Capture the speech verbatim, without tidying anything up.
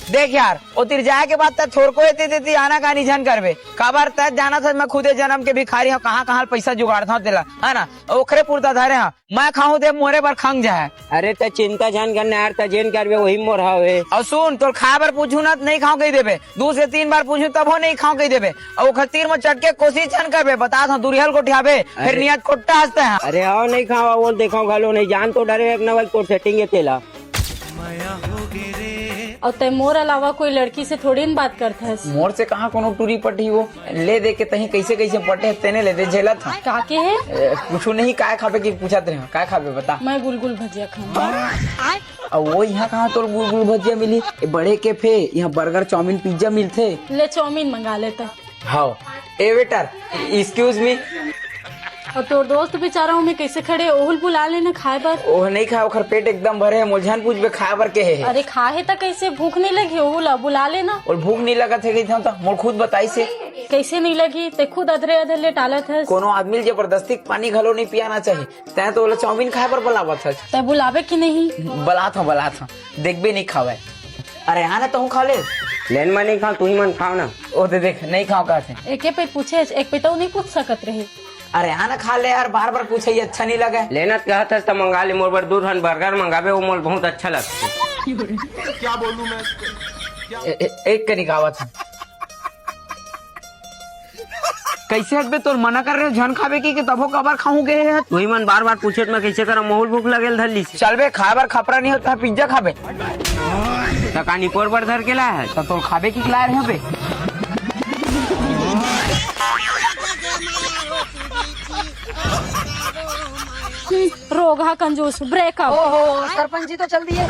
देख यार, ओ तीर जाए के बाद त थोरको एती तेती आना कानी झन करबे। काबर त जानत हस, मैं खुदे जनम के भिखारी हंव, कहां कहां ले पइसा जुगाड़थंव तेला, हे ना? ओखरे पुरता धरे हंव। मैं खाहूं ते मोरे बर खंग जाय। अरे त चिंता झन कर ना यार, त जेन करबे ओही मोर हवे। अउ सुन, तोर खाय बर पूछहूं ना त नइ खांव कहि देबे, दू से तीन बार पूछहूं तभो नइ खांव कहि देबे। अउ ओखर तीर म चटके के कोशिश झन करबे, बतात हंव दुरिहा ले गोठियाबे, फेर अरे। नियत खोट्टा हस तैं ह। अरे हव, नइ खांव, बोल देखांव घलो नइ, जान तो डरे एक नंबर तोर setting हे तेला। अउ तैं मोर अलावा कोई लड़की से थोड़ी न बात करथस। मोर से कहां कोनो टूरी पटही वो? ले दे के तहीं कइसे कइसे पटे तेने ले दे झेलत हंव। का के हे? ए, कुछू नहीं, काय खाबे कि पूछत रहे हंव, काय खाबे बता। मैं गुलगुल भजिया खाहूं। अउ वो इहां कहां तोर गुलगुल भजिया मिलही? ए, बड़े cafe, इहां burger, चाउमीन, पिज्जा मिलथे। ले चाउमीन मंगा ले त। हव। ए waiter, excuse me। अउ तोर दोस्त बेचारा ओमे कइसे खड़े, ओहू ल बुला ले ना खाय बर। ओह नइ खाय, ओखर पेट एकदम भरे हे, मोला झन पूछबे खाय बर केहे हे। अरे खाय हे त कइसे, भूख नइ लगही ओहू ला, बुला ले ना। ओला भूख नइ लगत हे कहिथंव त, मोला खुद बताइस हे। कइसे नइ लगही, तैं खुद अधरे अधरे ले टालत हस। कोनो आदमी ल जबरदस्ती पानी घलो नइ पियाना चाही। तैं तो ओला चाउमीन खाय बर बलावत हस। तैं बुलाबे कि नहीं? बलात हंव, बलात हंव। देखबे नइ खावय। अरे आ ना, तहूं खा ले। ले न, मैं नइ खांव, तुही मन खाव ना। ओ दे देख, नइ खांव कहत हे। एके पइत पूछे, एक पइत अउ नइ पूछ सकत रहे। अरे आ ना, खा ले यार, बार बार पूछे, ये अच्छा नइ लगय। ले न त कहत हस त मंगा ले, मोर बर दू ठन burger मंगाबे, वो मोला बहुत अच्छा लगथे। ए, ए, एक कनिक आवत हंव। कइसे हस बे, तोर मना करे रहेंव झन खाबे कहिके, तभो काबर खाहूं केहे हस? तुही मन बार बार पूछे त मैं कइसे करंव, मोहू ल भूख लगे ल धर लिस। चल बे, खाय बर खपरा नइ होत हे, पिज्जा खाबे। त का निपोर बर धर के लाय हस? त तोला खाबे कहिके लाय रहेंव बे। रोगहा कंजूस, breakup। ओहो, सरपंच जी तो चल दिए।